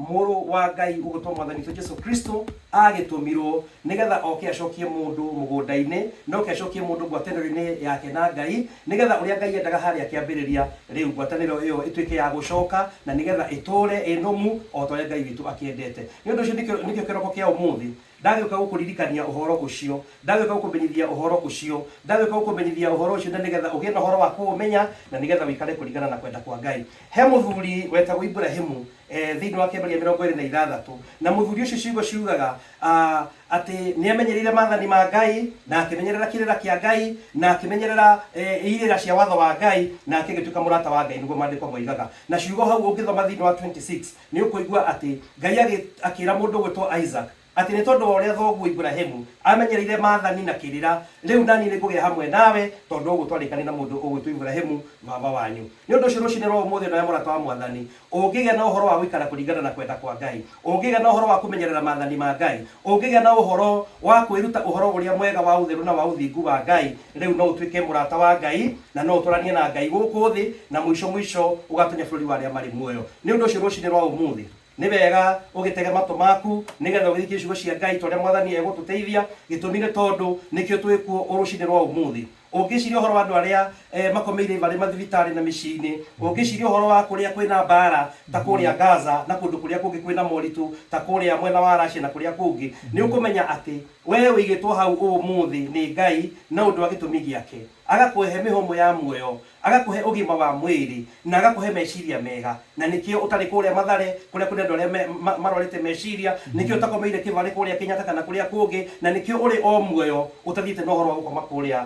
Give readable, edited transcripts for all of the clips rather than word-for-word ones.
Mũrũ wa Ngai ũgũtwo Mwathani witũ Jesu Kristo agĩtũmirwo nĩgetha oke acokie mũndũ mũgũnda-inĩ, na oke acokie mũndũ ngwatanĩro-inĩ yake na Ngai, nĩgetha ũrĩa Ngai endaga harĩa kĩambĩrĩria, rĩu ngwatanĩro ĩyo ĩtuĩke ya gũcoka, na nĩgetha ĩtũũre ĩ nũmu o ta ũrĩa Ngai witũ akĩendete. Nĩ ũndũ ũcio nĩkĩo nĩkĩo kĩroko kĩa ũmũthĩ ndagĩũka gũkũririkania ũhoro ũcio, ndagĩũka gũkũmenyithia ũhoro ũcio, ndagĩũka gũkũmenyithia ũhoro ũcio na nĩgetha ũgĩe na ũhoro wa kũũmenya, na nĩgetha ũikare kũringana na kwenda kwa Ngai. He mũthuri wetagwo Iburahimu eh, thĩinĩ wa kĩambĩrĩria 26, na mũthuri ũcio ciugo ciugaga ah, atĩ nĩ amenyereire maathani ma Ngai na akĩmenyerera kĩrĩra kĩa Ngai na akĩmenyerera eh, irĩra cia watho wa Ngai na akĩgĩtuĩka mũrata wa Ngai, nĩguo maandĩko moigaga. Na ciugo hau ũngĩthoma thĩinĩ wa 26 nĩ ũkũigua atĩ Ngai akĩra mũndũ ũgwĩtwo Isaac atĩ nĩ tondũ wa ũrĩa thoguo Iburahimu amenyereire maathani na kĩrĩra, rĩu naniĩ nĩngũgĩa hamwe nawe, tondũ ũguo twarĩkanire na mũndũ ũgwĩtwo Iburahimu baba wanyu. Nĩ ũndũ ũcio rũcinĩ rwa ũmũthĩ nawe mũrata wa Mwathani, ũngĩgĩa na ũhoro wa gũikara kũringana na kwenda kwa Ngai, ũngĩgĩa na ũhoro wa kũmenyerera maathani ma Ngai, ũngĩgĩa na ũhoro wa kwĩruta ũhoro ũrĩa mwega wa ũtheru na wa ũthingu wa Ngai, rĩu no ũtuĩke mũrata wa Ngai na no ũtũranie na Ngai gũkũ thĩ, na mũico mũico ũgatonya bũrũri wa arĩa marĩ muoyo. Nĩ ũndũ ũcio rũcinĩ rwa ũmũthĩ, Nĩ wega ũgĩtege matũ maku nĩgetha ũgĩthikie ciugo cia Ngai ta ũrĩa Mwathani egũtũteithia. Gĩtũmi nĩ tondũ nĩkĩo twĩ kuo rũcinĩ rwa ũmũthĩ. Ũngĩciria ũhoro wa andũ arĩa makomeire ibarĩ mathibitarĩ na mĩciĩ-inĩ, ũngĩciria ũhoro wa kũrĩa kwĩna mbara ta kũrĩa Gaza na kũndũ kũrĩa kũngĩ kwĩna moritũ ta kũrĩa mwena wa Russia na kũrĩa kũngĩ, nĩ ũkũmenya atĩ we ũigĩtwo hau ũmũthĩ nĩ Ngai na ũndũ wa gĩtũmi gĩake. Agakũhe mĩhũmũ ya muoyo, agakũhe ũgima wa mwĩrĩ, na agakũhe meciria mega. Na nĩkĩo ũtarĩ kũrĩa Mathare, kũrĩa kũrĩ andũ arĩa marwarĩte meciria, nĩkĩo ũtakomeire Kĩbarĩ kũrĩa Kenyatta kana kũrĩa kũngĩ, na nĩkĩo ũrĩ o muoyo ũtathiĩte na ũhoro wa gũkoma kũrĩa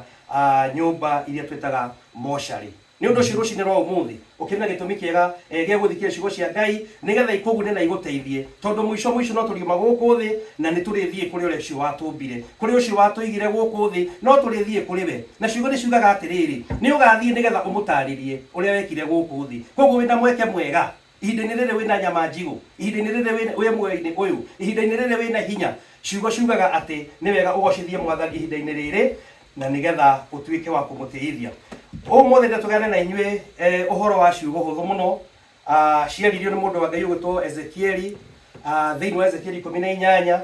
nyũmba iria twĩtaga mocarĩ. Nĩ ũndũ ũcio rũcinĩ rwa ũmũthĩ ũkĩrĩ na gĩtũmi kĩega gĩa gũthikĩrĩria ciugo cia Ngai nĩgetha ikũgune na igũteithie, tondũ mũico mũico no tũriuma gũkũ thĩ na nĩ tũrĩthiĩ kũrĩ ũrĩa ũcio watũmbire, kũrĩ ũcio watũigire gũkũ thĩ, no tũrĩthiĩ kũrĩ we. Na ciugo nĩ ciugaga atĩrĩrĩ, nĩ ũgathiĩ nĩgetha ũmũtaarĩrie ũrĩa wekire gũkũ thĩ. Kwoguo wĩna mweke mwega ihinda-inĩ rĩrĩ wĩna nyama njigũ, ihinda-inĩ rĩrĩ wĩ muoyo-inĩ ũyũ, ihinda-inĩ rĩrĩ wĩna hinya. Ciugo ciugaga atĩ nĩ wega ũgocithie Mwathani ihinda-inĩ rĩrĩ na nĩgetha ũtuĩke wa kũmũtĩithia. Ũmũthĩ nĩ tũgayane na inyuĩ ũhoro wa ciugo hũthũ mũno ciaririo nĩ mũndũ wa Ngai ũgwĩtwo Ezekieli thĩinĩ wa Ezekieli 18,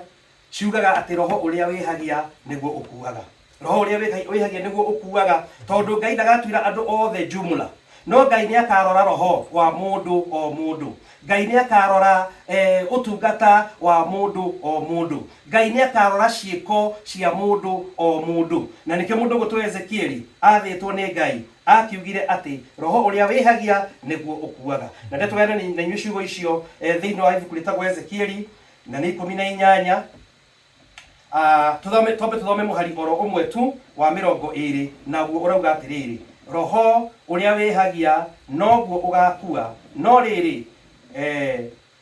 ciugaga atĩ roho ũrĩa wĩhagia nĩguo ũkuaga. Roho ũrĩa wĩhagia nĩguo ũkuaga, tondũ Ngai ndagatuĩra andũ othe jumla, no Ngai nĩ akarora roho wa mũndũ o mũndũ. Ngai nĩ akarora ũtungata wa mũndũ o mũndũ. Ngai nĩ akarora ciĩko cia mũndũ o mũndũ. Na nĩkĩo mũndũ ũgwĩtwo Ezekieli athĩtwo nĩ Ngai akiugire atĩ roho ũrĩa wĩhagia nĩguo ũkuaga. Na nĩ tũgayane na inyuĩ ciugo icio thĩinĩ wa ibuku rĩtagwo Ezekieli na nĩ 18. Tũthome, twambe tũthome mũhari oro ũmwe tu wa 20, naguo ũrauga atĩrĩrĩ, roho ũrĩa wĩhagia noguo ũgakua, no rĩrĩ,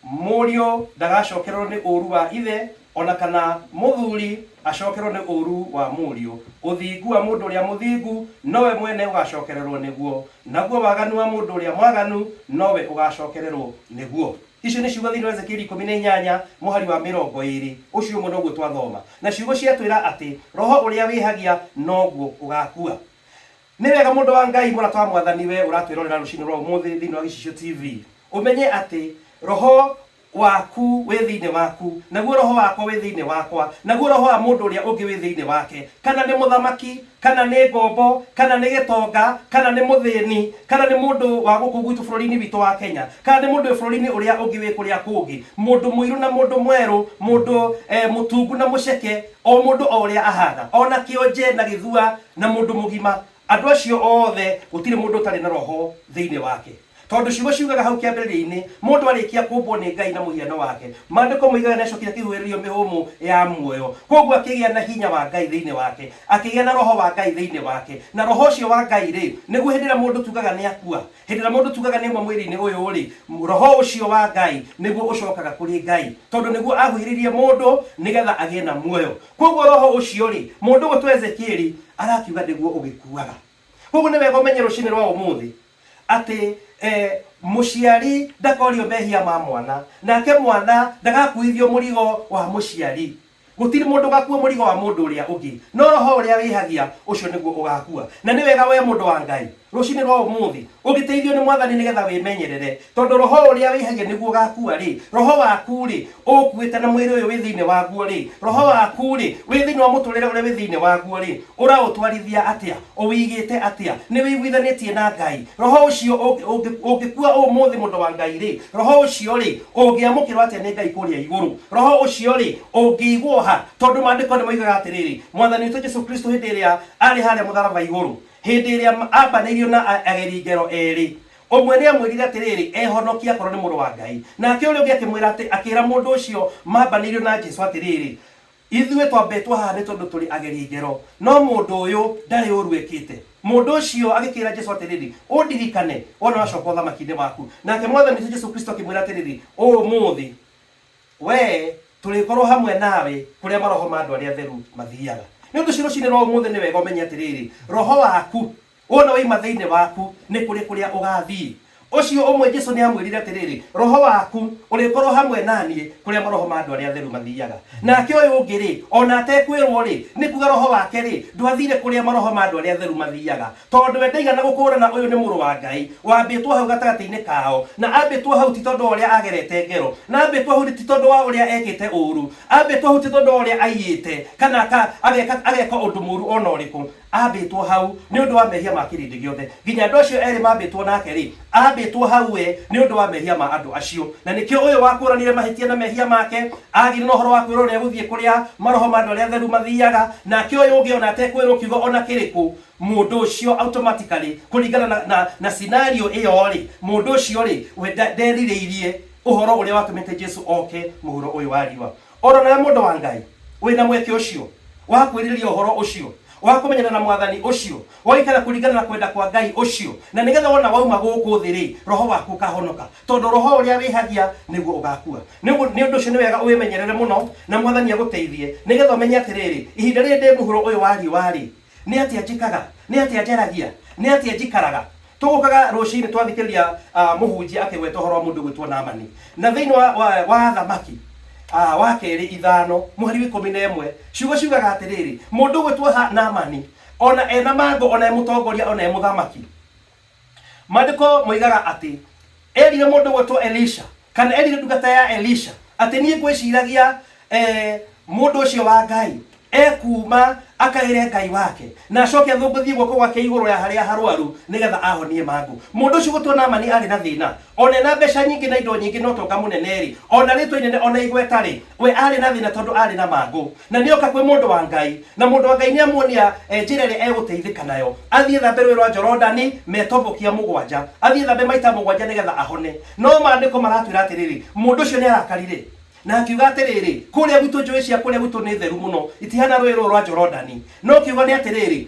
mũriũ ndagacokererwo nĩ ũũru wa ithe, o na kana mũthuri acokererwo nĩ ũũru wa mũriũ. Ũthingu wa mũndũ ũrĩa mũthingu nowe mwene ũgacokererwo nĩguo, naguo waganu wa mũndũ ũrĩa mwaganu nowe ũgacokererwo nĩguo. Icio nĩ ciugo thĩinĩ wa Ezekieli 18 mũhari wa 20, ũcio ũmwe noguo twathoma. Na ciugo ciatwĩra atĩ roho ũrĩa wĩhagia noguo ũgakua. Nĩ wega mũndũ wa Ngai, mũrata wa Mwathani, we ũratwĩrorera rũcinĩ rwa ũmũthĩ thĩinĩ wa Gĩcicio TV, ũmenye atĩ roho waku wĩ thĩinĩ waku, naguo roho wakwa wĩ thĩinĩ wakwa, naguo roho wa mũndũ ũrĩa ũngĩ wĩ thĩinĩ wake, kana nĩ mũthamaki, kana nĩ ngombo, kana nĩ gĩtonga, kana nĩ mũthĩni, kana nĩ mũndũ wa gũkũ gwitũ bũrũri-inĩ witũ wa Kenya, kana nĩ mũndũ wĩ bũrũri-inĩ ũrĩa ũngĩ wĩ kũrĩa kũngĩ, mũndũ mũirũ na mũndũ mwerũ, mũndũ mũtungu na mũceke, o mũndũ o ũrĩa ahana, ona kĩonje na gĩthua na mũndũ mũgima, andũ acio othe gũtirĩ mũndũ ũtarĩ na roho thĩinĩ wake. Tondũ ciugo ciugaga hau kĩambĩrĩria-inĩ, mũndũ arĩkia kũmbwo nĩ Ngai na mũhiano wake, maandĩko moigaga nĩ acokire akĩhuhĩrĩrio mĩhũmũ ya muoyo. Kwoguo akĩgĩa na hinya wa Ngai thĩinĩ wake, akĩgĩa na roho wa Ngai thĩinĩ wake. Na roho ũcio wa Ngai-rĩ, nĩguo hĩndĩ ĩrĩa mũndũ tugaga nĩ akua, hĩndĩ ĩrĩa mũndũ tugaga nĩ auma mwĩrĩ-inĩ ũyũ-rĩ, roho ũcio wa Ngai nĩguo ũcokaga kũrĩ Ngai, tondũ nĩguo ahuhĩrĩirie mũndũ nĩgetha agĩe na muoyo. Kwoguo roho ũcio-rĩ, mũndũ ũgwĩtwo Ezekieli arakiuga nĩguo ũgĩkuaga. Kwoguo nĩ wega ũmenye rũcinĩ rwa ũmũthĩ atĩ mũciari ndakorio mehia ma mwana, nake mwana ndagakuithio mũrigo wa mũciari. Gũtirĩ mũndũ ũgakua mũrigo wa mũndũ ũrĩa ũngĩ, no roho ũrĩa wĩhagia ũcio nĩguo ũgakua. Na nĩ wega we mũndũ wa Ngai, Rũcinĩ rwa ũmũthĩ ũngĩteithio nĩ Mwathani nĩgetha wĩmenyerere, tondũ roho ũrĩa wĩhagia nĩguo ũgakua rĩ, roho waku rĩ, ũkuĩte na mwĩrĩ ũyũ wĩ thĩinĩ waguo rĩ, roho waku rĩ, wĩ thĩinĩ wa mũtũrĩre ũrĩa wĩ thĩinĩ waguo rĩ, ũraũtwarithia atĩa? Ũwĩigĩte atĩa? Nĩ wĩiguithanĩtie na Ngai? Roho ũcio ũngĩkua ũmũthĩ, mũndũ wa Ngai rĩ, roho ũcio rĩ, ũngĩamũkĩrwo atĩa nĩ Ngai kũrĩa igũrũ? Roho ũcio rĩ, ũngĩigwo ha? Tondũ maandĩko nĩ moigaga atĩrĩrĩ, Mwathani witũ Jesu Kristo hĩndĩ ĩrĩa arĩ harĩa mũtharaba igũrũ, hĩndĩ ĩrĩa ambanĩirio na ageri ngero erĩ, ũmwe nĩ amwĩrire atĩrĩrĩ, ehonokie akorwo nĩ mũrũ wa Ngai. Nake ũrĩa ũngĩ akĩmwĩra atĩ, akĩra mũndũ ũcio mambanĩirio na Jesu atĩrĩrĩ, ithuĩ twambĩtwo haha nĩ tondũ tũrĩ ageri ngero, no mũndũ ũyũ ndarĩ ũru ekĩte. Mũndũ ũcio agĩkĩra Jesu atĩrĩrĩ, ũndirikane wona wacoka ũthamaki-inĩ waku. Nake Mwathani witũ Jesu Kristo akĩmwĩra atĩrĩrĩ, ũmũthĩ we tũrĩkorwo hamwe nawe kũrĩa maroho ma andũ arĩa atheru mathiaga. Nĩ ũndũ ũcio rũcinĩ rwa ũmũthĩ nĩ wega ũmenye atĩrĩrĩ, roho waku wona waima thĩinĩ waku nĩ kũrĩ kũrĩa ũgathiĩ. Ũcio ũmwe Jesu nĩ amwĩrire atĩrĩrĩ, roho waku ũrĩkorwo hamwe naniĩ kũrĩa maroho ma andũ arĩa atheru mathiaga. Nake ũyũ ũngĩ rĩ, ona atekwĩrwo rĩ, nĩ kuga roho wake rĩ, ndwathire kũrĩa maroho ma andũ arĩa atheru mathiaga. Tondũ we ndaigana gũkũũrana ũyũ nĩ mũrũ wa Ngai, wambĩtwo hau gatagatĩ-inĩ kao, na ambĩtwo hau ti tondũ wa ũrĩa agerete ngero, na ambĩtwo hau ti tondũ wa ũrĩa ekĩte ũũru, ambĩtwo hau ti tondũ wa ũrĩa aiyĩte, kana ageka ageka ũndũ mũũru o na ũrĩkũ, ambĩtwo hau nĩ ũndũ wa mehia ma kĩrĩndĩ gĩothe. Nginya andũ acio erĩ mambĩtwo nake rĩ, ambĩtwo hau we nĩ ũndũ wa mehia ma andũ acio. Na nĩkĩo ũyũ wakũũranire mahĩtia na mehia make, agĩire na ũhoro wa kwĩrwo ũrĩa egũthiĩ kũrĩa maroho ma andũ arĩa atheru mathiaga, nake ũyũ ũngĩ o na atekwĩrwo kiugo o na kĩrĩkũ, mũndũ ũcio automatically kũringana na scenario ĩyo rĩ, mũndũ ũcio rĩ, we nderirĩirie ũhoro ũrĩa watũmĩte Jesu oke mũhuro ũyũ wa riũa. Oro nawe mũndũ wa Ngai wĩna mweke ũcio wa kwĩrirĩria ũhoro ũcio, wa kũmenyana na Mwathani ũcio, wa gũikara kũringana na kwenda kwa Ngai ũcio, na nĩgetha wona wauma gũkũ thĩ rĩ, roho waku ũkahonoka, tondũ roho ũrĩa wĩhagia nĩguo ũgakua. Nĩ ũndũ ũcio nĩ wega ũwĩmenyerere mũno, na Mwathani agũteithie, nĩgetha ũmenye atĩrĩrĩ, ihinda rĩrĩ ndĩ mũhuro ũyũ wa riũa rĩ, nĩ atĩa njĩkaga, nĩ atĩa njaragia, nĩ atĩa njikaraga. Tũgũkaga rũcinĩ twathikĩrĩria mũhunjia akĩgweta ũhoro wa mũndũ gwĩtwo Naamani, na thĩinĩ wa Athamaki wa kerĩ 5 mũhari wa 11, ciugo ciugaga atĩrĩrĩ, mũndũ gwĩtwo Naamani ona ena mangũ, ona e mũtongoria, ona e mũthamaki, maandĩko moigaga atĩ erire mũndũ gwĩtwo Elisha, kana erire ndungata ya Elisha atĩ niĩ ngwĩciragia mũndũ ũcio wa Ngai ekuma akaĩre Ngai wake na acoke athũngũthie guoko gwake igũrũ ya harĩa harwaru nĩgetha ahonie mangũ. Mũndũ ũcio gwĩtwo Naamani arĩ na thĩna, ona ena mbeca nyingĩ na indo nyingĩ na ũtonga mũnene rĩ, ona rĩtwa inene, ona igweta rĩ, we arĩ na thĩna tondũ arĩ na mangũ. Na nĩoka kwĩ mũndũ wa Ngai, na mũndũ wa Ngai nĩamuonia njĩra ĩrĩa egũteithĩka nayo, athiĩ thambe rũĩ rwa Jorodani metobokia 7, athiĩ thambe maita 7 nĩgetha ahone. No maandĩko maratwĩra atĩrĩrĩ, mũndũ ũcio nĩarakarire na akiuga atĩrĩrĩ, kũrĩa gwitũ njũĩ cia kũrĩa gwitũ nĩ theru mũno, itihana rũĩ rũrũ rwa Jorodani. No kiugo nĩ atĩrĩrĩ,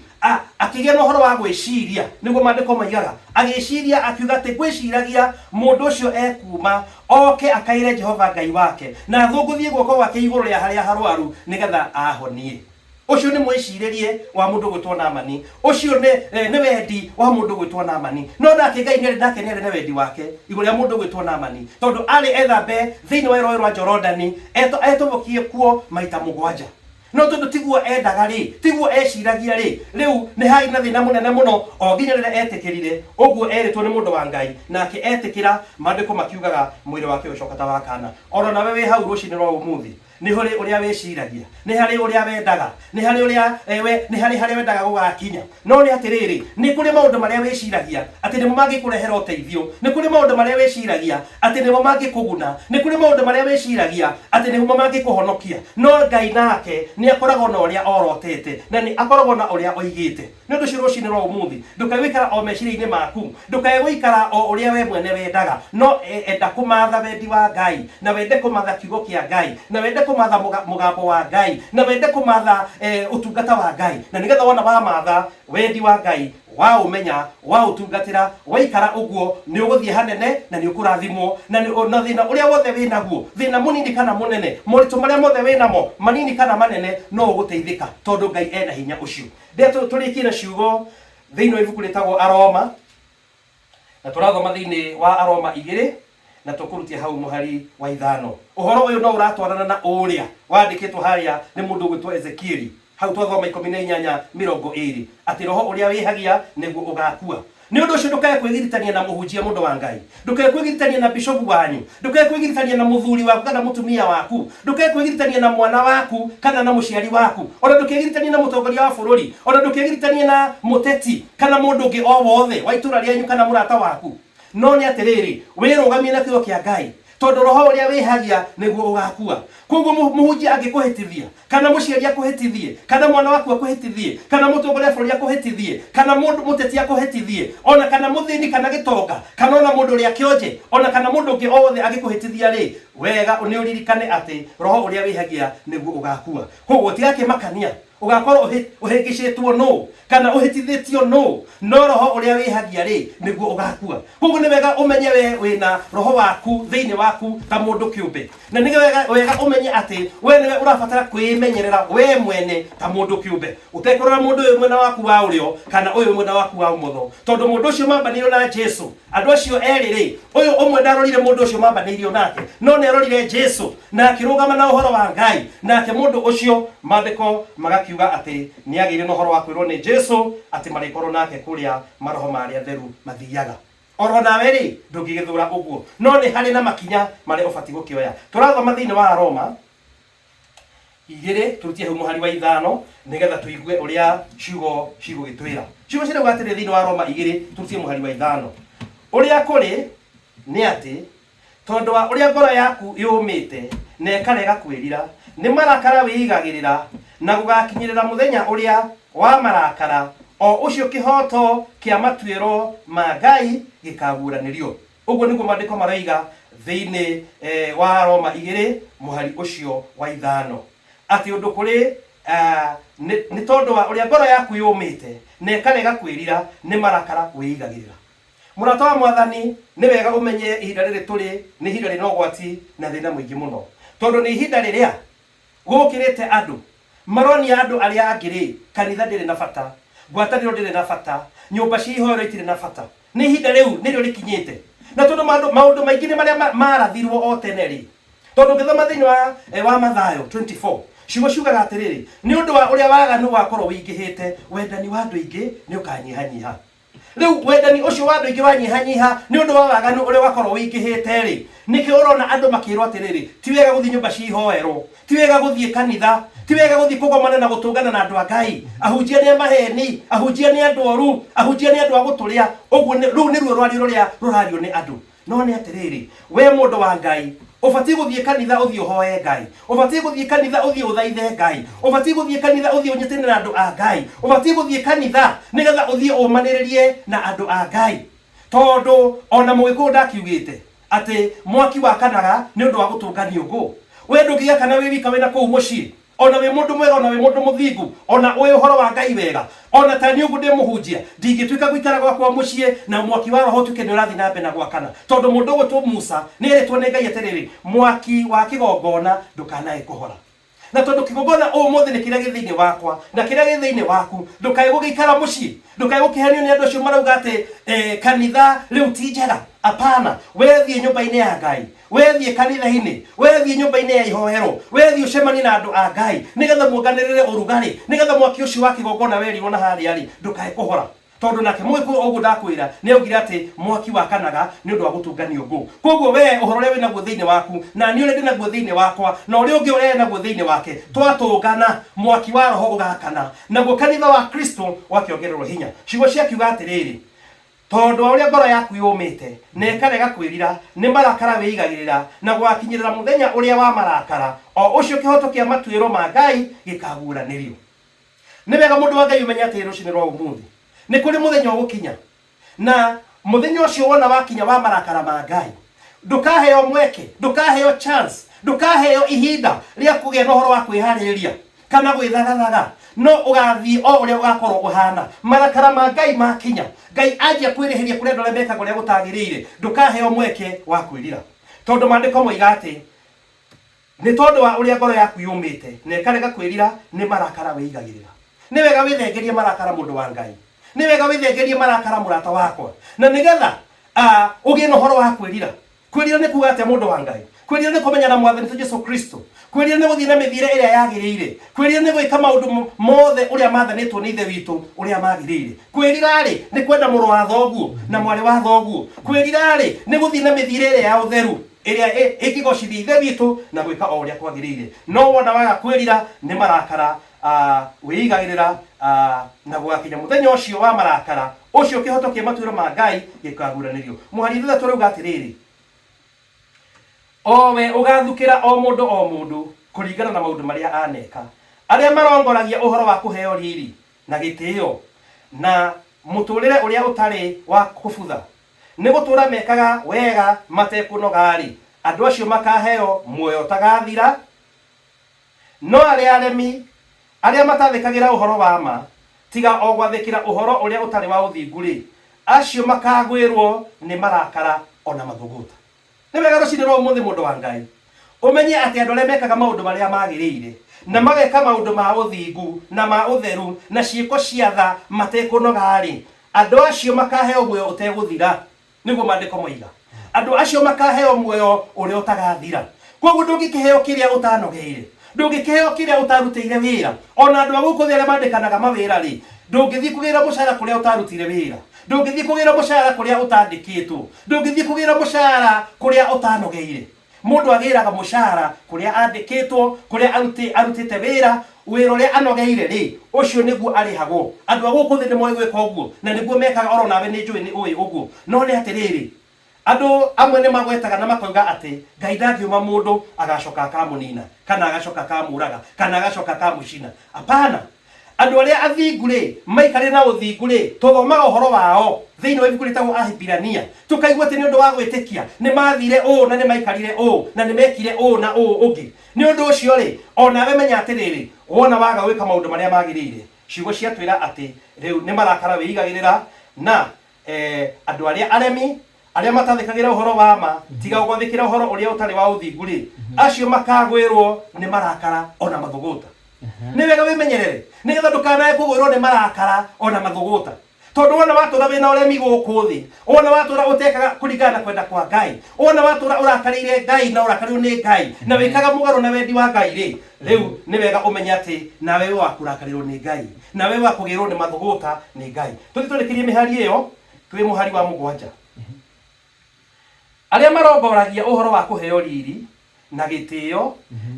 akĩgĩa na ũhoro wa gwĩciria, nĩguo maandĩko moigaga, agĩciria akiuga atĩ ngwĩciragia mũndũ ũcio ekuma oke akaĩre Jehova Ngai wake, na athũngũthie guoko gwake igũrũ rĩa harĩa harwaru nĩgetha ahonie. Ũcio nĩ mwĩcirĩrie wa mũndũ gwĩtwo Naamani, ũcio nĩ wendi wa mũndũ gwĩtwo Naamani. No nake Ngai nĩarĩ nake nĩarĩ na wendi wake igũrũ rĩa mũndũ gwĩtwo Naamani, tondũ arĩ ethambe thĩinĩ wa rũĩ rwa Jorodani, etobokie kuo maita 7. No tondũ tiguo endaga rĩ, tiguo eciragia rĩ, rĩu nĩ harĩ na thĩna mũnene mũno o nginya rĩrĩa etĩkĩrire ũguo erĩtwo nĩ mũndũ wa Ngai, nake etĩkĩra, maandĩko makiugaga mwĩrĩ wake ũgĩcoka ta wa kana. Oro nawe wĩ hau rũcinĩ rwa ũmũthĩ, nĩ harĩ ũrĩa wĩciragia, nĩ harĩ ũrĩa wendaga, nĩ harĩ ũrĩa we, nĩ harĩ harĩa wendaga gũgakinya. No nĩ atĩrĩrĩ, nĩ kũrĩ maũndũ marĩa wĩciragia atĩ nĩmo mangĩkũrehera ũteithio, nĩ kũrĩ maũndũ marĩa wĩciragia atĩ nĩmo mangĩkũguna, nĩ kũrĩ maũndũ marĩa wĩciragia atĩ nĩmo mangĩkũhonokia. No Ngai nake nĩ akoragwo na ũrĩa orotete, na nĩ akoragwo na ũrĩa oigĩte. Nĩ ũndũ ũcio rũcinĩ rwa ũmũthĩ, ndũkae gũikara o meciria-inĩ maku, ndũkae gũikara o ũrĩa we mwene wendaga, no enda kũmatha wendi wa Ngai, na wende kũmatha kiugo kĩa Ngai, na wende kũmatha mũgambo wa Ngai, na wende kũmatha ũtungata wa Ngai, na nĩgetha wona wamatha wendi wa Ngai, waũmenya, waũtungatĩra, waikara ũguo, nĩ ũgũthiĩ hanene na nĩ ũkũrathimwo, na na thĩna ũrĩa wothe wĩ naguo, thĩna mũnini kana mũnene, moritũ marĩa mothe wĩ namo, manini kana manene, no ũgũteithĩka tondũ Ngai ena hinya ũcio. Rĩrĩa tũrĩkie na ciugo thĩinĩ wa ibuku rĩtagwo Aroma, na tũrathoma thĩinĩ wa Aroma 2, na tũkũrutia hau mũhari wa 5. Ũhoro ũyũ no ũratwarana na ũrĩa wandĩkĩtwo harĩa nĩ mũndũ ũgwĩtwo Ezekieli, hau twathoma 18:20, atĩ roho ũrĩa wĩhagia nĩguo ũgakua. Nĩ ũndũ ũcio ndũkae kwĩgiritania na mũhunjia mũndũ wa Ngai, ndũkae kwĩgiritania na bishopu wanyu, ndũkae kwĩgiritania na mũthuri waku kana mũtumia waku, ndũkae kwĩgiritania na mwana waku kana na mũciari waku, ona ndũkegiritanie na mũtongoria wa bũrũri, ona ndũkegiritanie na mũteti kana mũndũ ũngĩ o wothe wa itũra rĩanyu kana mũrata waku. No nĩ atĩrĩrĩ, wĩrũgamie na kiugo kĩa Ngai, tondũ roho ũrĩa wĩhagia nĩguo ũgakua. Koguo mũhunjia angĩkũhĩtithia, kana mũciari akũhĩtithie, kana mwana waku akũhĩtithie, kana mũtongoria wa bũrũri akũhĩtithie, kana mũndũ mũteti akũhĩtithie, ona kana mũthĩni kana gĩtonga, kana ona mũndũ ũrĩa kĩonje, ona kana mũndũ ũngĩ o wothe angĩkũhĩtithia rĩ, wega nĩ ũririkane atĩ roho ũrĩa wĩhagia nĩguo ũgakua. Koguo tigakĩmakania ũgakorwo ũhĩngĩcĩtwo nũ kana ũhĩtithĩtio nũ, no roho ũrĩa wĩhagia rĩ nĩguo ũgakua. Koguo nĩ wega ũmenye we wĩna roho waku thĩinĩ waku ta mũndũ kĩũmbe, na nĩ wega ũmenye atĩ we nĩwe ũrabatara kwĩmenyerera we mwene ta mũndũ kĩũmbe, ũtekũrora mũndũ ũyũ mwena waku wa ũrĩo kana ũyũ mwena waku wa ũmotho, tondũ mũndũ ũcio mambanĩirio na Jesu, andũ acio erĩ rĩ, ũyũ ũmwe ndarorire mũndũ ũcio mambanĩirio nake, no nĩ arorire Jesu na akĩrũgama na ũhoro wa Ngai. Nake mũndũ ũcio maandĩko magakiuga atĩ nĩ agĩire na ũhoro wa kwĩrwo nĩ Jesu atĩ marĩkorwo nake kũrĩa maroho ma arĩa atheru mathiaga. Oro nawe rĩ, ndũngĩgĩthũra ũguo, no nĩ harĩ na makinya marĩa ũbatiĩ gũkĩoya. Tũrathoma thĩinĩ wa Roma 2, tũrutie hau mũhari wa 5, nĩgetha tũigue ũrĩa ciugo cigũgĩtwĩra. Ciugo cirauga atĩrĩ thĩinĩ wa Roma 2, tũrutie mũhari wa 5. Ũrĩa kũrĩ nĩ atĩ tondũ wa ũrĩa ngoro yaku yũmĩte na ĩkarega kwĩrira, nĩ marakara wĩigagĩrĩra, na gũgakinyĩrĩra mũthenya ũrĩa wa marakara, o ũcio kĩhooto kĩa matuĩro ma Ngai gĩkaguũranĩrio. Ũguo nĩguo maandĩko maroiga thĩinĩ wa Roma 2 mũhari ũcio wa 5, atĩ ũndũ kũrĩ nĩ tondũ wa ũrĩa ngoro yaku yũmĩte na ĩkarega kwĩrira, nĩ marakara wĩigagĩrĩra. Mũrata wa Mwathani, nĩ wega ũmenye ihinda rĩrĩ tũrĩ nĩ ihinda rĩna ũgwati na thĩna mũingĩ mũno, tondũ nĩ ihinda rĩrĩa gũkĩrĩte andũ maronia andũ arĩa angĩ rĩ, kanitha ndĩrĩ na bata, ngwatanĩro ndĩrĩ na bata, nyũmba cia ihoero itirĩ na bata. Nĩ ihinda rĩu nĩrĩo rĩkinyĩte, na tondũ maũndũ maingĩ nĩ marĩa marathirwo o tene rĩ, tondũ ũngĩthoma thĩinĩ wa Mathayo 24, ciugo ciugaga atĩrĩrĩ, nĩ ũndũ wa ũrĩa waganu wakorwo wĩingĩhĩte, wendani wa andũ aingĩ nĩ ũkanyihanyiha. Rĩu wendani ũcio wa andũ aingĩ wanyihanyiha nĩ ũndũ wa waganu ũrĩa wakorwo wĩingĩhĩte rĩ, nĩkĩo ũrona andũ makĩrwo atĩrĩrĩ, ti wega gũthiĩ nyũmba cia ihoero, ti wega gũthiĩ kanitha, ti wega gũthiĩ kũgomana na gũtũngana na andũ a Ngai, ahunjia nĩ a maheni, ahunjia nĩ andũ oru, ahunjia nĩ andũ a gũtũrĩa. Ũguo rũu nĩruo rwario rũrĩa rũrario nĩ andũ. No nĩ atĩrĩrĩ, we mũndũ wa Ngai, ũbatiĩ gũthiĩ kanitha ũthiĩ ũhoe Ngai, ũbatiĩ gũthiĩ kanitha ũthiĩ ũthaithe Ngai, ũbatiĩ gũthiĩ kanitha ũthiĩ ũnyitane na andũ a Ngai, ũbatiĩ gũthiĩ kanitha nĩgetha ũthiĩ ũmanĩrĩrie na andũ a Ngai. Tondũ ona Mũgĩkũyũ ndakiugĩte atĩ mwaki wakanaga nĩ ũndũ wa gũtũnganio ngũ. We ndũngĩgĩakana wĩ wika wĩna kũu mũciĩ, ona wĩ mũndũ mwega, ona wĩ mũndũ mũthingu, ona ũĩ ũhoro wa Ngai wega, ona ta niĩ ũguo ndĩ mũhunjia, ndingĩtuĩka gũikara gwakwa mũciĩ na mwaki wa roho ũtuĩke nĩ ũrathiĩ na mbere na gwakana. Tondũ mũndũ ũgwĩtwo Musa nĩ erĩtwo nĩ Ngai atĩrĩrĩ, mwaki wa kĩgongona ndũkanae kũhora. Na tondũ kĩgongona ũmũthĩ nĩ kĩrĩa gĩ thĩinĩ wakwa na kĩrĩa gĩ thĩinĩ waku, ndũkae gũgĩikara mũciĩ, ndũkae gũkĩhenio nĩ andũ acio marauga atĩ kanitha rĩu ti njega. Apana, we thiĩ nyũmba-inĩ ya Ngai, we thiĩ kanitha-inĩ, we thiĩ nyũmba-inĩ ya ihoero, we thiĩ ũcemanie na andũ a Ngai, nĩgetha muonganĩrĩre ũrugarĩ, nĩgetha mwaki ũcio wa kĩgongona werirwo na harĩa rĩ, ndũkae kũhora. Tondũ nake Mũgĩkũyũ ũguo ndakwĩra nĩ augire atĩ mwaki wakanaga nĩ ũndũ wa gũtũnganio ngũ. Koguo we ũhoro ũrĩa wĩnaguo thĩinĩ waku, na niĩ ũrĩa ndĩnaguo thĩinĩ wakwa, na ũrĩa ũngĩ ũrĩa enaguo thĩinĩ wake, twatũngana, mwaki wa roho ũgakana, naguo kanitha wa Kristo ũgakĩongererwo hinya. Ciugo ciakiuga atĩrĩrĩ, tondũ wa ũrĩa ngoro yaku yũmĩte na ĩkarega kwĩrira, nĩ marakara wĩigagĩrĩra, na gũgakinyĩrĩra mũthenya ũrĩa wa marakara, o ũcio kĩhooto kĩa matuĩro ma Ngai gĩkaguũranĩrio. Nĩ wega mũndũ wa Ngai ũmenye atĩ rũcinĩ rwa ũmũthĩ nĩ kũrĩ mũthenya ũgũkinya, na mũthenya ũcio wona wakinya wa marakara ma Ngai, ndũkaheo mweke, ndũkaheo chance, ndũkaheo ihinda rĩa kũgĩa na ũhoro wa kwĩharĩrĩria kana gwĩthagathaga, no ũgathiĩ o ũrĩa ũgakorwo ũhana. Marakara ma Ngai makinya, Ngai anjia kwĩrĩhĩria kũrĩ andũ arĩa mekaga ũrĩa gũtagĩrĩire, ndũkaheo mweke wa kwĩrira, tondũ maandĩko moiga atĩ nĩ tondũ wa ũrĩa ngoro yaku yũmĩte na ĩkarega kwĩrira, nĩ marakara wĩigagĩrĩra. Nĩ wega wĩthengerie marakara mũndũ wa Ngai, nĩ wega wĩthengerie marakara mũrata wakwa, na nĩgetha ũgĩe na ũhoro wa kwĩrira. Kwĩrira nĩ kuga atĩa mũndũ wa Ngai? Kwĩrira nĩ kũmenya na Mwathani witũ Jesu Kristo. Kwĩrira nĩ gũthiĩ na mĩthiĩre ĩrĩa yagĩrĩire. Kwĩrira nĩ gwĩka maũndũ mothe ũrĩa mathanĩtwo nĩ Ithe witũ ũrĩa magĩrĩire. Kwĩrira-rĩ, nĩ kwenda mũrũ wa thoguo na mwarĩ wa thoguo. Kwĩrira-rĩ, nĩ gũthiĩ na mĩthiĩre ĩrĩa ya ũtheru ĩrĩa ĩngĩgocithia Ithe witũ na gwĩka o ũrĩa kwagĩrĩire. No wona waga kwĩrira, nĩ marakara wĩigagĩrĩra, na gũgakinya mũthenya ũcio wa marakara, ũcio kĩhooto kĩa matuĩro ma Ngai gĩkaguũranĩrio. Mũhari ithathatũ ũrauga atĩrĩrĩ, O we ũgaathukĩra o mũndũ o mũndũ kũringana na maũndũ marĩa aaneka, arĩa marongoragia ũhoro wa kũheo riri na gĩtĩo, na mũtũũrĩre ũrĩa ũtarĩ wa kũbutha, nĩ gũtũũra mekaga wega matekũnoga-rĩ, andũ acio makaaheo muoyo ũtagathira. No arĩa aremi, arĩa matathĩkagĩra ũhoro wa ma, tiga o gwathĩkĩra ũhoro ũrĩa ũtarĩ wa ũthingu-rĩ, acio makaagwĩrũo nĩ marakara o na mathũgũta. Nĩ wega rũcinĩ rwa ũmũthĩ mũndũ wa Ngai, ũmenye atĩ andũ arĩa mekaga maũndũ marĩa magĩrĩire, na mageka maũndũ ma ũthingu, na ma ũtheru, na ciĩko cia tha matekũnoga-rĩ, andũ acio makaaheo muoyo ũtegũthira. Nĩguo maandĩko moiga. Andũ acio makaaheo muoyo ũrĩa ũtagathira. Kwoguo ndũngĩkĩheo kĩrĩa ũtanogeire. Ndũngĩkĩheo kĩrĩa ũtarutĩire wĩra. O na andũ a gũkũ thĩ arĩa mandĩkanaga mawĩra-rĩ, ndũngĩthiĩ kũgĩra mũcara kũrĩa ũtarutire wĩra. Ndũngĩthiĩ kũgĩra mũcara kũrĩa ũtandĩkĩtwo. Ndũngĩthiĩ kũgĩra mũcara kũrĩa ũtanogeire. Mũndũ agĩraga mũcara kũrĩa andĩkĩtwo, kũrĩa arutĩte wĩra, wĩra ũrĩa anogeire rĩ, ũcio nĩguo arĩhagwo. Andũ a gũkũ thĩ nĩ moĩ gwĩka ũguo, na nĩguo mekaga oro nawe nĩ njũĩ nĩ ũĩ ũguo. No nĩ atĩrĩrĩ, andũ amwe nĩ magwetaga na makoiga atĩ Ngai ndangĩũma mũndũ agacoka akamũnina, kana agacoka akamũraga, kana agacoka akamũcina. Hapana! Andũ arĩa athingu-rĩ, maikarire na ũthingu-rĩ, tũthomaga ũhoro wao thĩinĩ wa ibuku rĩtagwo Ahibirania, tũkaigua atĩ nĩ ũndũ wa gwĩtĩkia nĩ maathire ũũ na nĩ maikarire ũũ na nĩ mekire ũũ na ũũ ũngĩ. Nĩ ũndũ ũcio-rĩ, o nawe menya atĩrĩrĩ, wona waga gwĩka maũndũ marĩa magĩrĩire, ciugo ciatwĩra atĩ rĩu nĩ marakara wĩigagĩrĩra na andũ arĩa aremi, arĩa matathĩkagĩra ũhoro wa ma, tiga gwathĩkĩra ũhoro ũrĩa ũtarĩ wa ũthingu-rĩ, acio makagwĩrwo nĩ marakara o na mathũgũta. Nĩ wega wĩmenyerere nĩgetha ndũkanae kũgwĩrwo nĩ marakara o na mathũgũta. Tondũ wona watũra wĩna ũremi gũkũ thĩ, wona watũra ũtekaga kũringana na kwenda kwa Ngai, wona watũra ũrakarĩire Ngai na ũrakarĩirwo nĩ Ngai, na wĩkaga mũgarũ na wendi wa Ngai-rĩ, rĩu nĩ wega ũmenye atĩ nawe wĩ wa kũrakarĩrwo nĩ Ngai, nawe wĩ wa kũgĩrwo nĩ mathũgũta nĩ Ngai. Tũthiĩ tũrĩkĩrie mĩhari ĩyo, twĩ mũhari wa mũgwanja. Arĩa marongoragia ũhoro wa kũheo riri na gĩtĩo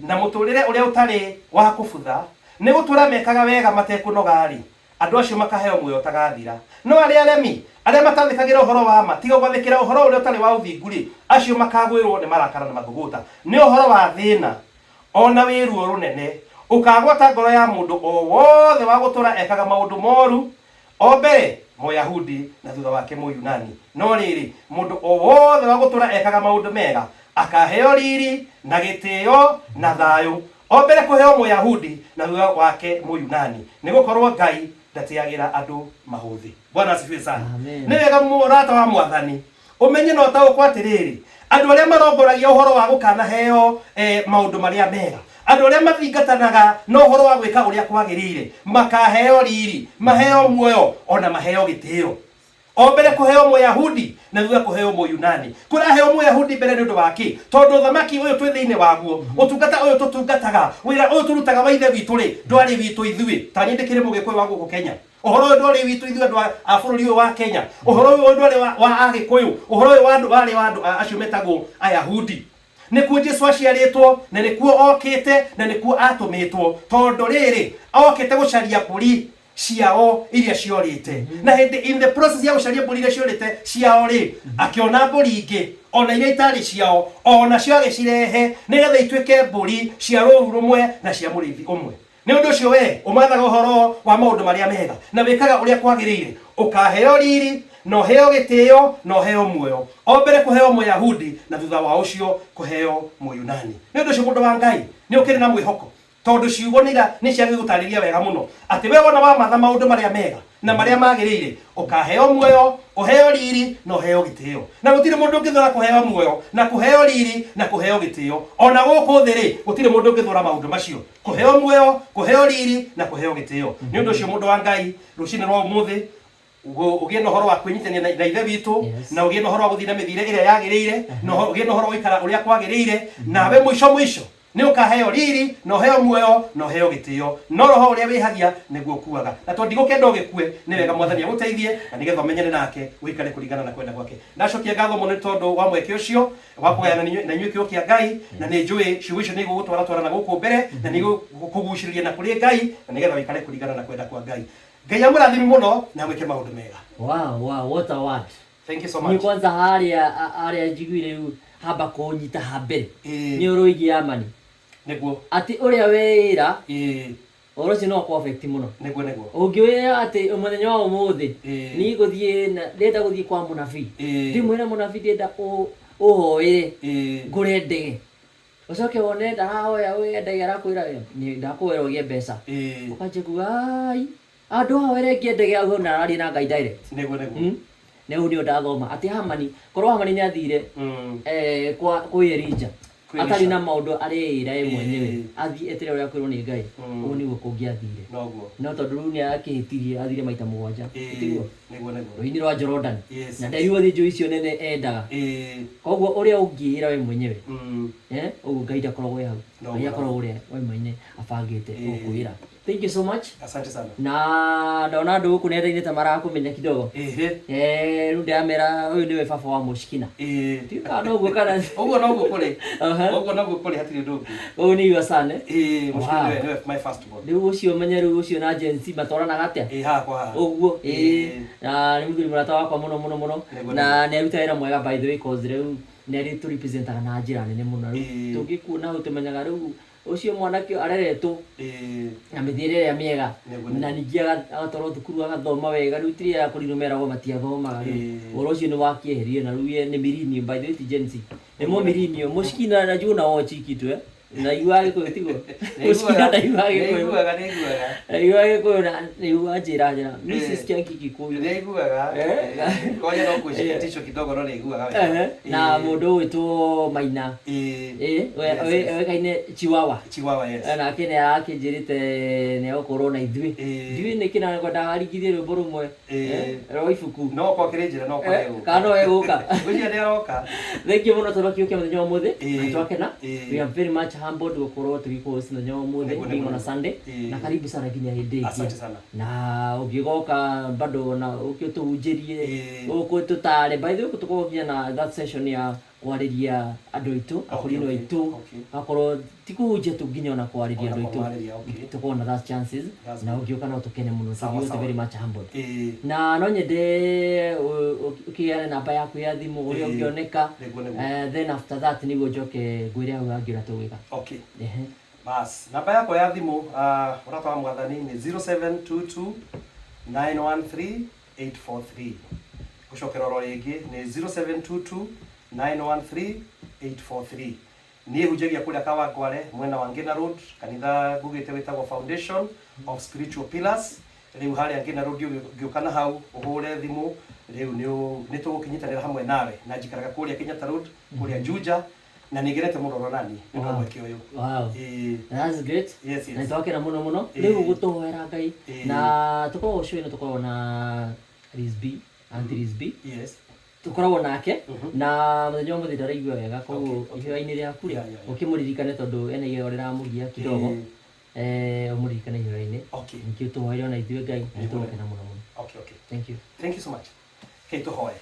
na mũtũũrĩre ũrĩa ũtarĩ wa kũbutha, nĩ gũtũũra mekaga wega matekũnoga-rĩ, andũ acio makaheo muoyo ũtagathira. No arĩa aremi, arĩa matathĩkagĩra ũhoro wa ma, tiga gwathĩkĩra ũhoro ũrĩa ũtarĩ wa ũthingu-rĩ, acio makaagwĩrũo nĩ marakara na mathũgũta nĩ ũhoro wa thĩna o na wĩ ruo rũnene, ũkaagwata ngoro ya mũndũ o wothe wa gũtũũra ekaga maũndũ moru, O mbere Mũyahudi na thutha wake Mũyunani. No rĩrĩ, mũndũ o wothe wa gũtũũra ekaga maũndũ mega akaaheo riri, na gĩtĩo, na thayũ, o mbere kũheo Mũyahudi na thutha wake Mũyunani, nĩ gũkorũo Ngai ndatĩagĩra andũ mahũthĩ. Bwana asifiwe sana. Amen. Nĩ wega mũrata wa Mwathani ũmenye na ũtaũkwo atĩrĩrĩ, andũ arĩa marongoragia ũhoro wa gũkanaheo maũndũ marĩa mega, andũ arĩa mathingatanaga na ũhoro wa gwĩka ũrĩa kwagĩrĩire, makaheo riri, maheo muoyo, ona maheo gĩtĩo. O mbere kũheo Mũyahudi na thutha kũheo Mũyunani. Kũraheo Mũyahudi mbere nĩ ũndũ wa kĩ? Tondũ ũthamaki ũyũ twĩ thĩinĩ waguo, ũtungata ũyũ tũtungataga, wĩra ũyũ tũrutaga wa Ithe witũ-rĩ, ndwarĩ witũ ithuĩ. Ta niĩ ndĩkĩrĩ Mũgĩkũyũ wa gũkũ Kenya. Ũhoro ũyũ ndwarĩ witũ ithuĩ andũ a bũrũri ũyũ wa Kenya. Ũhoro ũyũ ndwarĩ wa Agĩkũyũ. Ũhoro ũyũ warĩ wa andũ acio metagwo Ayahudi. Nĩkuo Jesu aciarĩtwo, na nĩkuo okĩte, na nĩkuo atũmĩtwo. Tondũ rĩrĩ, okĩte gũcaria mbũri ciao iria ciorĩte. Na hĩndĩ in the process ya gũcaria mbũri iria ciorĩte ciao rĩ, akĩona mbũri ingĩ, ona iria itarĩ ciao, o nacio agĩcirehe, nĩgetha ituĩke mbũri cia rũũru rũmwe na cia mũrĩithi ũmwe. Nĩ ũndũ ũcio wee ũmathaga ũhoro wa maũndũ marĩa mega, na wĩkaga ũrĩa kwagĩrĩire, ũkaaheo riri, na ũheo gĩtĩo, na ũheo muoyo, o mbere kũheo Mũyahudi, na thutha wa ũcio kũheo Mũyunani. Nĩ ũndũ ũcio mũndũ wa Ngai, nĩ ũkĩrĩ na mwĩhoko, tondũ ciugo nĩ ciagĩgũtarĩria wega mũno atĩ we wona wamatha maũndũ marĩa mega na marĩa magĩrĩire, ũkaheo muoyo, ũheo riri, na ũheo gĩtĩo. Na gũtirĩ mũndũ ũngĩthũra kũheo muoyo, na kũheo riri, na kũheo gĩtĩo. O na gũkũ thĩ rĩ, gũtirĩ mũndũ ũngĩthũra maũndũ macio. Kũheo muoyo, kũheo riri, na kũheo gĩtĩo. Nĩ ũndũ ũcio mũndũ wa Ngai, rũcinĩ rwa ũmũthĩ, Ũgĩe na ũhoro wa kwĩnyitania na ithe witũ, Yes. na ũgĩe na ũhoro wa gũthiĩ na mĩthiĩre ĩrĩa yagĩrĩire, na ũgĩe na ũhoro wa gũikara ũrĩa kwagĩrĩire, nawe mũico mũico nĩ ũkaheo riri, na ũheo muoyo, na ũheo gĩtĩo. No roho ũrĩa wĩhagia nĩguo ũkuaga, na tondũ ndigũkĩenda ũgĩkue, nĩ wega Mwathani agũteithie, na nĩgetha ũmenyane nake, ũikare kũringana na kwenda gwake. Ndacokia ngatho mũno nĩ tondũ wa mweke ũcio wa kũgayana na inyuĩ kĩo kĩa Ngai, na nĩ njũĩ ciugo icio nĩ igũgũtwaratwara na gũkũ mbere, na nĩ igũkũgucĩrĩria na kũrĩ Ngai, na nĩgetha ũikare kũringana na kwenda kwa Ngai. Ngai amũrathime mũno na amwĩke maũndũ mega. Wow, what a word. Thank you so Niĩ much. kwanza harĩa njiguire rĩu hamba kũnyita ha mbere nĩ ũhoro wĩgiĩ amani, Nĩguo. Atĩ ũrĩa wĩra ũhoro ũcio no ũkũ affect mũno. Nĩguo nĩguo. Ũngĩwĩra atĩ mũthenya wa ũmũthĩ niĩ ngũthiĩ na ndĩrenda gũthiĩ kwa mũnabii, ndĩmwĩre mũnabii ndĩrenda ũhoere ngũre ndege, ũcoke wone ndarahoya ũgĩe ndege, arakwĩra nĩ ndakũhoera ũgĩe mbeca, ũkanjia kuga ai andũ ahoere ngĩe ndege, hau na araria na Ngai direct. Nĩguo nĩguo. Na rĩu nĩyo ndathoma atĩ Hamani, korwo Hamani nĩ athire kwa kwĩ Elija Kwĩ atarĩ Elisha. na maũndũ areĩra ye mwenyewe, athiĩ etere ũrĩa kwĩrwo nĩ Ngai, ũguo nĩguo kũngĩathire. Noguo. No tondũ rĩu nĩ akĩhĩtirie, athire maita 7, tiguo? Nĩguo nĩguo. Rũĩ-inĩ rwa Jordan, Yes. na nderirwo thiĩ njũĩ icio nene endaga. Koguo ũrĩa ũngĩĩra we mwenyewe, ũguo Ngai ndakoragwo e hau. No, Ngai no. akoragwo ũrĩa we mwene abangĩte gũkwĩra. Thank you so much. Asante sana. Na ndona andũ gũkũ nenda-inĩ ta marakũmenya kidogo. Rĩu ndĩramera ũyũ nĩwe baba wa Mũshikina. Ndiũĩ noguo kana Ũguo noguo kũrĩ. Ũguo noguo kũrĩ, hatirĩ ũndũ ũngĩ. Ũyũ nĩ your son, eh? Mũshikina Wow. nĩwe my first born. Rĩu ũcio menye rĩu ũcio na Gen Z matwaranaga atĩa? Haha kwa haha. Ũguo, na nĩ mũthuri mũrata wakwa mũno mũno mũno. Nĩguo. Na nĩ aruta wĩra mwega, by the way, cause rĩu nĩ arĩ tũ representaga na njĩra nene mũno. Rĩu tũngĩkuona hau tũmenyaga rĩu ũcio mwanake areretwo na mĩthiĩre ĩrĩa mĩega, Nĩguo. Na ningĩ agatwarwo thukuru agathoma wega. Rĩu ti arĩa akũrinũ meragwo matiathomaga, rĩu ũhoro ũcio nĩ wakĩeherire, na rĩu ye nĩ millennial, by the way, ti Gen Z, nĩ mũ millennial. Mũshikina, najua una watch hii kitu, eh, naigua Gĩkũyũ, tiguo? Mũshikina ndaiguaga Gĩkũyũ. Nĩiguaga nĩiguaga. Naiguaga Gĩkũyũ, na nĩguo anjĩra njĩra mi sisikiangi Gĩkũyũ. Nĩaiguaga. Koja no kwĩcitisho kidogo, no nĩaiguaga wega. Na mũndũ ũgwĩtwo Maina, oĩkaine Chiwawa. Chihuahua, yes. Nake nĩ arakĩnjĩrĩte nĩ egũkorwo na ithuĩ. Ndiũĩ nĩkĩ na kwendaga aringithie rwĩmbo rũmwe rwa ibuku. No kwa kĩrĩ njĩra no kwa egũka. Kana no egũka. Ngwĩciria nĩ aroka. Thank you mũno tondũ kĩũkia mũthenya wa ũmũthĩ. Na twakena. We are very much humbled gũkorwo tũgĩkũhost mũthenya wa ũmũthĩ, being on a Sunday. Na karibu sana nginya hĩndĩ ĩngĩ. Asante sana. Na ũngĩgoka bado na ũke ũtũhunjĩrie, ũkũ tũtare. By the way, tũkoragwo nginya na that session ya kwarĩria andũ aitũ, akũrinũ aitũ, akorwo ti kũhunjia tu, nginya ona kwarĩria Ona andũ aitũ. kũmarĩria, okay. Tũkoragwo na that chances, That's na ũngĩũka no tũkene mũno. Sawa, Tũthiĩ sawa. very much humbled. Na no nyende ũkĩgĩane namba yaku ya thimũ ũrĩa ũngĩoneka. Nĩguo nĩguo. Then after that nĩguo njoke ngwĩre hau hangĩ ũrĩa tũgwĩka. Okay. Bas, namba yakwa ya thimũ, ũrata wa Mwathani, nĩ 0722 913 843. Gũcokera oro rĩngĩ nĩ 0722 913 843. Niĩ hunjagia kũrĩa Kawangware, mwena wa Ngina Road, kanitha ngugĩte wĩtagwo Foundation of Spiritual Pillars. Rĩu harĩa Ngina Road ũngĩũka na hau ũhũre thimũ, rĩu nĩ tũgũkĩnyitanĩra hamwe nawe. Na njikaraga kũrĩa Kenyatta Road, kũrĩa Juja, na nĩ ngenete mũno ona nani nĩ ũndũ wa mweke ũyũ. That's great. Yes. Na twakena mũno mũno. Rĩu gũtũhoera Ngai, na tũkoragwo show ĩno, tũkoragwo na Rizby, Auntie Rizby. Tũkoragwo nake, na mũthenya wa mũthĩ ndaraigua wega, koguo ihoya-inĩ rĩaku rĩ, ũkĩmũririkane tondũ ena iheo rĩramũgia kidogo. Ũmũririkane ihoya-inĩ. Ningĩ ũtũhoere ona ithuĩ Ngai, nĩ tũgũkena mũno mũno. Okay. Thank you. Thank you so much. Kei tũhoe.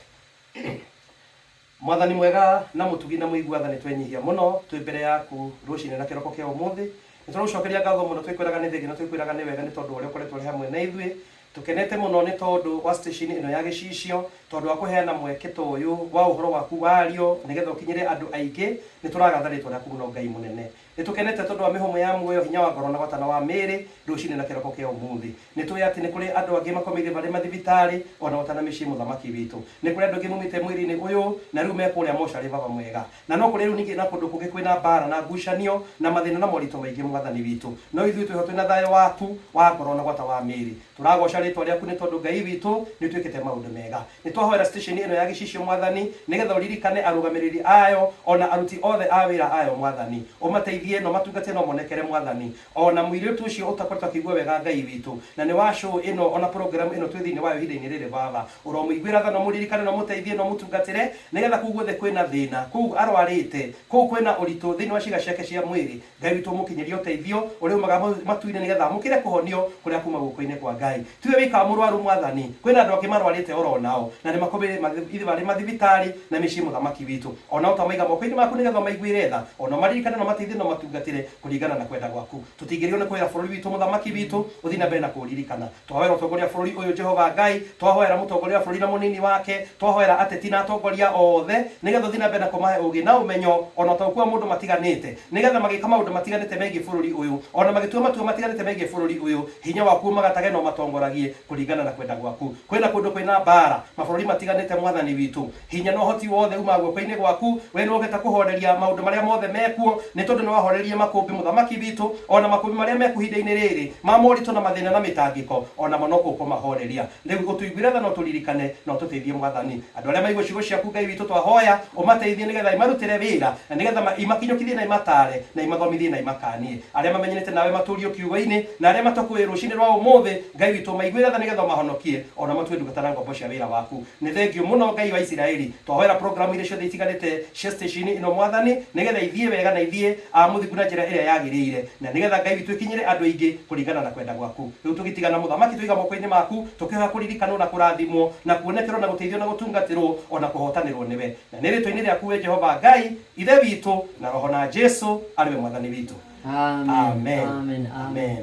Mwathani mwega na mũtugi na mũigua tha, nĩ twenyihia mũno twĩ mbere yaku rũcinĩ na kĩroko kĩa ũmũthĩ. Nĩ tũragũcokeria ngatho mũno, twĩkwĩraga nĩ thengi na twĩkwĩraga nĩ wega nĩ tondũ ũrĩa ũkoretwo ũrĩ hamwe na ithuĩ. Tũkenete mũno nĩ tondũ wa station ĩno ya Gĩcicio, tondũ wa kũheana mweke ta ũyũ wa ũhoro waku wario nĩgetha ũkinyĩre andũ aingĩ. Nĩ tũragatha rĩtwa rĩaku mũno, Ngai mũnene. Nĩ tũkenete tondũ wa mĩhũmũ ya muoyo, hinya wa ngoro na gwatana wa mĩĩrĩ rũcinĩ na kĩroko kĩa ũmũthĩ. Nĩ tũĩ atĩ nĩ kũrĩ andũ angĩ makomeire marĩ mathibitarĩ ona gwatana mĩciĩ, mũthamaki witũ. Nĩ kũrĩ andũ angĩ maumĩte mwĩrĩ-inĩ ũyũ na rĩu me kũrĩa mocarĩ, baba mwega, na no kũrĩ rĩu ningĩ na kũndũ kũngĩ kwĩna mbara na ngucanio na mathĩna na moritũ maingĩ, mwathani witũ. No ithuĩ twĩho twĩna thayũ waku wa ngoro na gwata wa mĩĩrĩ. Tũragoca rĩtwa rĩaku nĩ tondũ Ngai witũ nĩ ũtwĩkĩte maũndũ mega. Nĩ twahoera station ĩno ya Gĩcicio, mwathani, nĩgetha ũririkane arũgamĩrĩri ayo ona aruti othe a wĩra ayo, mwathani, ũmateithie. Ũmateithie na ũmatungate na ũmonekere Mwathani. O na mũirĩtu ũcio ũtakoretwo akĩigua wega Ngai witũ, na nĩ wa show ĩno o na program ĩno twĩ thĩinĩ wayo ihinda-inĩ rĩrĩ Baba, ũromũiguĩra tha na ũmũririkane na ũmũteithie na ũmũtungatĩre, nĩgetha kũu guothe kwĩna thĩna, kũu arwarĩte, kũu kwĩna ũritũ thĩinĩ wa ciĩga ciake cia mwĩrĩ, Ngai witũ ũmũkinyĩrie ũteithio ũrĩa umaga matu-inĩ nĩgetha amũkĩre kũhonio kũrĩa kuma guoko-inĩ kwa Ngai. Tiwe wika mũrwaru Mwathani, kwĩna andũ angĩ marwarĩte oro nao, na nĩ makomeire marĩ mathibitarĩ na mĩciĩ Mũthamaki witũ. O nao twamaiga moko-inĩ maku nĩgetha ũmaiguĩre tha, o na ũmaririkane na ũmateithie na ũmatungatĩre kũringana na kwenda gwaku. Tũtingĩrigwo nĩ kũhoera bũrũri witũ Mũthamaki witũ, ũthiĩ na mbere na kũũririkana. Twahoera ũtongoria wa bũrũri ũyũ Jehova Ngai, twahoera mũtongoria wa bũrũri na mũnini wake, twahoera ateti na atongoria othe, nĩgetha ũthiĩ na mbere na kũmahe ũgĩ na ũmenyo o na ũtaũku wa maũndũ matiganĩte, nĩgetha magĩka maũndũ matiganĩte megiĩ bũrũri ũyũ, o na magĩtua matua matiganĩte megiĩ bũrũri ũyũ, hinya waku ũmagatage na ũmatongoragie kũringana na kwenda gwaku. Kwĩna kũndũ kwĩna mbaara, mabũrũri matiganĩte Mwathani witũ, Hinya na ũhoti wothe umaga guoko-inĩ gwaku, wee nĩwe ũngĩhota kũhooreria maũndũ marĩa mothe mekuo, nĩ tondũ nĩwahoorerie makũmbĩ, mũthamaki witũ, o na makũmbĩ marĩa mekuo ihinda-inĩ rĩrĩ, ma moritũ na mathĩna na mĩtangĩko, o namo no ũkũmahooreria. Rĩu ũtũiguĩre tha na ũtũririkane, na ũtũteithie, Mwathani. Andũ arĩa maigua ciugo ciaku, Ngai witũ, twahoya, ũmateithie nĩgeetha imarutĩre wĩra, na nĩgeetha imakinyũkithie na imataare, na imathomithie na imakaanie. Arĩa mamenyanĩte nawe matũũrio kiugo-inĩ, na arĩa matakũũĩ rũciinĩ rwa ũmũthĩ, Ngai witũ, ũmaiguĩre tha nĩgeetha ũmahonokie, o na matue ndungata na ngombo cia wĩra waku. Nĩ thengiũ mũno Ngai wa Isiraeli. Twahoera programu iria ciothe itiganĩte cia station ĩno Mwathani, nĩgetha ithiĩ wega na ithiĩ mũthingu na njĩra ĩrĩa yagĩrĩire, na nĩgetha Ngai witũ ĩkinyĩre andũ aingĩ kũringana na kwenda gwaku. Rĩu tũgĩtigana Mũthamaki tũiga moko-inĩ maku, tũkĩhoya kũririkanwo na kũrathimwo, na kuonekerwo na gũteithio na gũtungatĩrwo, o na kũhotanĩrwo nĩwe. Na nĩ rĩtwa-inĩ rĩaku we Jehova Ngai, Ithe witũ, na Roho na Jesu, arĩ we Mwathani witũ. Amen. Amen. Amen. Amen. Amen.